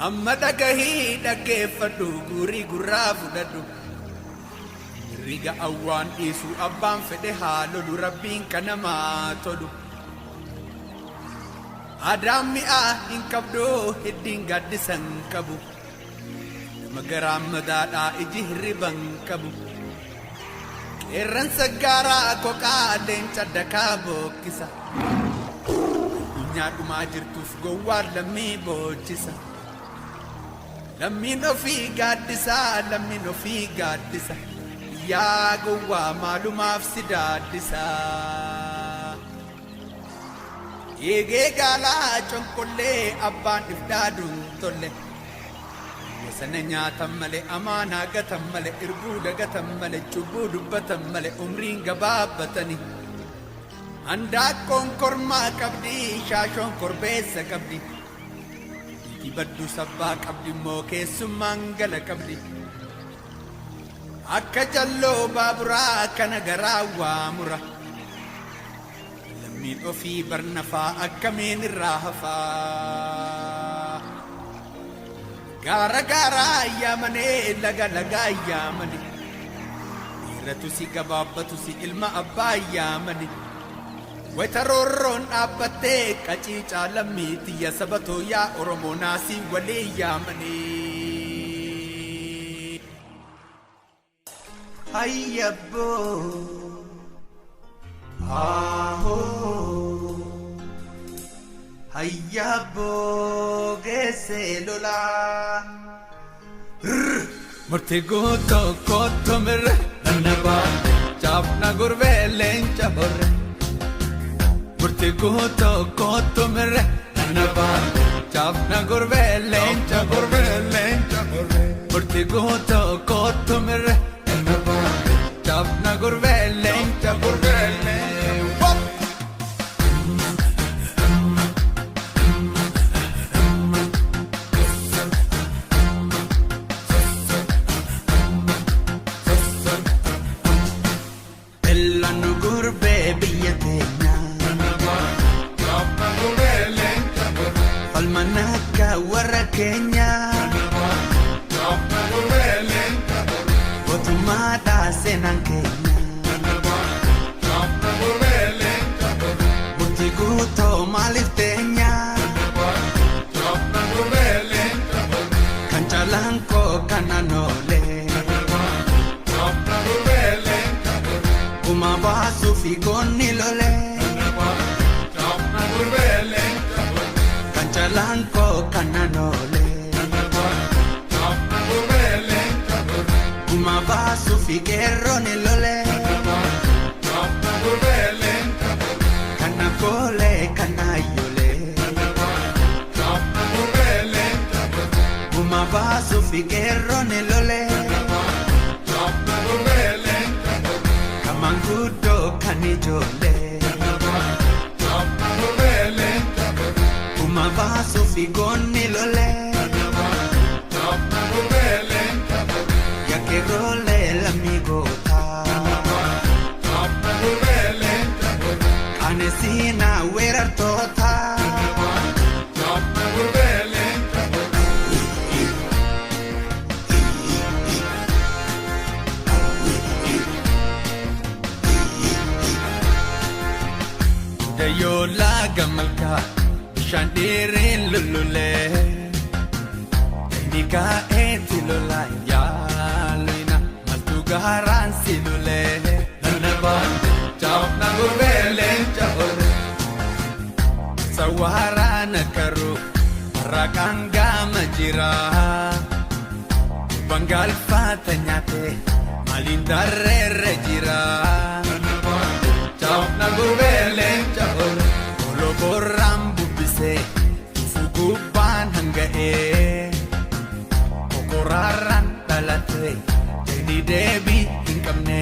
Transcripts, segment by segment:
Amma dhagahii dhaggeeffadhu, guurii gurraa fudhadhu. Mirriga awwaan dhiisu, abbaan fedhe haa lolu, rabbiin kanamaa tolu. Aadaan mi'aa hin qabdu, hiddiin gaaddisa hin qabu. Nama garaan madaadhaa iji hirriba hin qabu. Qeerransa gaaraa koqaa, leenca dakaa bookkisa. Addunyaa dhumaa jirtuuf gowwaan lammii boochisa. Lammiin ofii gaaddisa, lammiin ofii gaaddisa. Yaa gowwaa, maalumaaf si daaddisa? Eegee gaalaa conkollee, abbaan ifdaaduun tolle. Wasana nyaatan malee, amaanaa gatan malee, irbuu dagatan malee, cubbuu dubbatan malee, umriin gabaabbatani. Handaaqqoon kormaa qabdi, shaashoon korbeessa qabdi. Biitii badduu sabbaa qabdi immoo keessummaan gala qabdi. Akka jalloo baaburaa kana garaa waamura. Lammiin ofii barnafaa akkamiin irraa hafaa? Gaara gaaraa yaamanii, laga lagaa yaamanii. Dhiiratu si gabaabbatu si ilma abbaa yaamanii. Wayita roorroon dhaabbattee qaciicaa lammii tiyya sabatoo yaa Oromoo naasii walii yaamanii. Hayyabboo ahoo, hayyabboo geessee lolaa. Murtii guutuu kottu mirre nana baate, caafna gurbee leenca horre. Murtii guutuu kottu mirre nana baate, caafna gurbee leenca gurbee leenca horre. Murtii guutuu kottu mirre nana baate, caafna gurbee leenca gurbee leenca. Wop! Ellannu gurbee biyya teenya. Falmana akka warra keenya. Mootummaadhaa seenaan keenya. Murtii guutoo maaliif teenya? Kan caalaan koo kanaan oolee. Kuma baasuu fi goonni lolee. Kan caalaan koo kanaan oolee. Kuma baasuu fi qeerroon lolee. Kana koolee kana iyyoolee. Kuma baasuu fi qeerroon lolee. Kan manguddoo kan ijoollee. Kuma baasuu fi goonni lolee. Yakkeeroolee lammii gootaa. Qaanesinaa weerartoota. Dayoolaa gamalkaa bishaan dheereen lullulee. Inni kaa'eetti lola yaalina maltu gaaraan si lulee. Nana baate caafna gurbee leenca horre. Sawaaraana karuu raqaan gaama jira. Bangaalfaata nyaate maaliin darreerra jira? Caafna gurbee leenca horre. Oloborraan bubbisee tufu gubbaan hanga'ee. Kokoraarraan dhalate jagni deebii hin qabne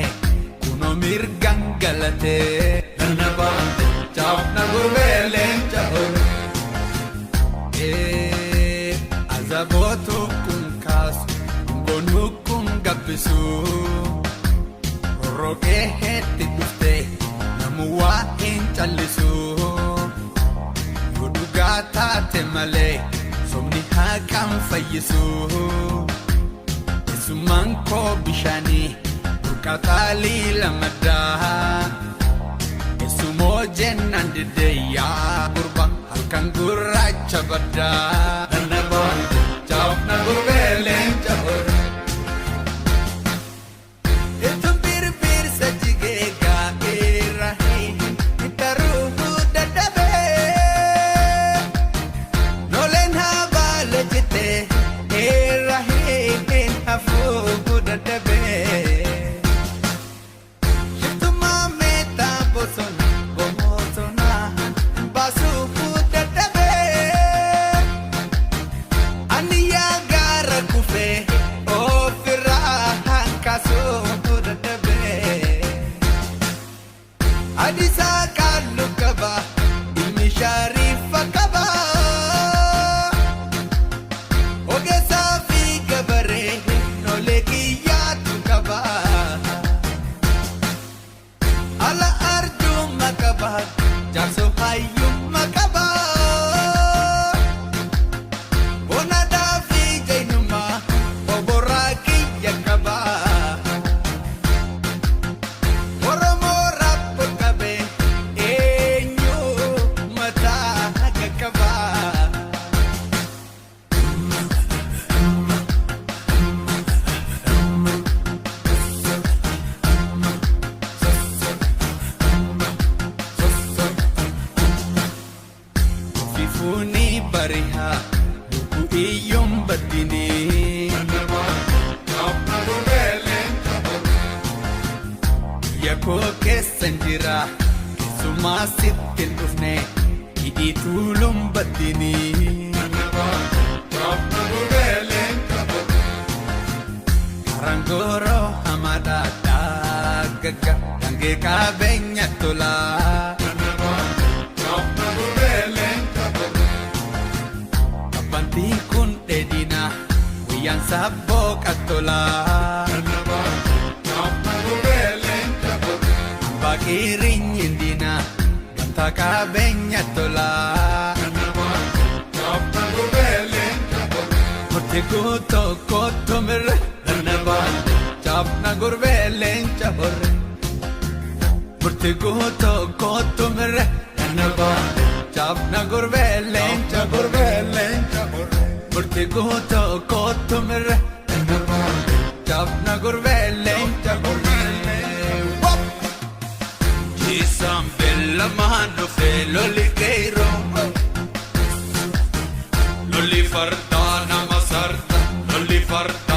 kunoo mirgaan galatee. Nana baate caafna gurbee leenca horre. Azabootu kun kaasu, goonuu kun gabbisu. Rorroqee heetti dhufte namu waa hin callisu. Yoo dhugaa taate malee sobni haqaan fayyisu. Keessummaan koo bishaanii burqataalii lamaddaa. Keessumoo jennaan diddeeyyaa gurba halkan gurraacha baddaa. Jaafna gurbee leenca horre. Ittuun birbirsa jigee gaa'eera taruu dadhabee. Loleen habaale jettee irra hin hafuu dadhabee. Shiftummaa meetaa bosona bosona baasuu dadhabee. Ani yaa gaara kufee ofirraa kaasuu dadhabee. Adisaa qaallu qaba ilmi shaarifa qaba. Ogeessaa fi gabaree noolee kiyyaatu qaba. Ala arjumma qaba jaarsoo hayyumma qaba. Bonadaa fi jainummaa oborraa kiyya qaba. Oromoo rabbo qabe eenyu mataa qaqqaba. Fifuuni bariha lubbuu iyyoon baddini. Yakoo keessan jira keessumaa sitti hin dhufne hidhii tuuluun baddini. Karangooroo hamaadhaa gaga dangee qabeenya tolaa. Kabbantii kun dheedina guyyaan sabboo qattolaa. Baqiiriin diina gamtaa qabeenya tolaa. Murtii guutuu kottu mirre jaafna gurbee leenca horre. Murtii guutuu kottu mirre jaafna gurbee leenca gurbee leenca horre. Murtii guutuu kottu mirre jaafna gurbee leenca horre. Wop! Jisaan beellamaan dhufee loli qeerroo. Lolli fardaa nama sarda, lolli fardaa.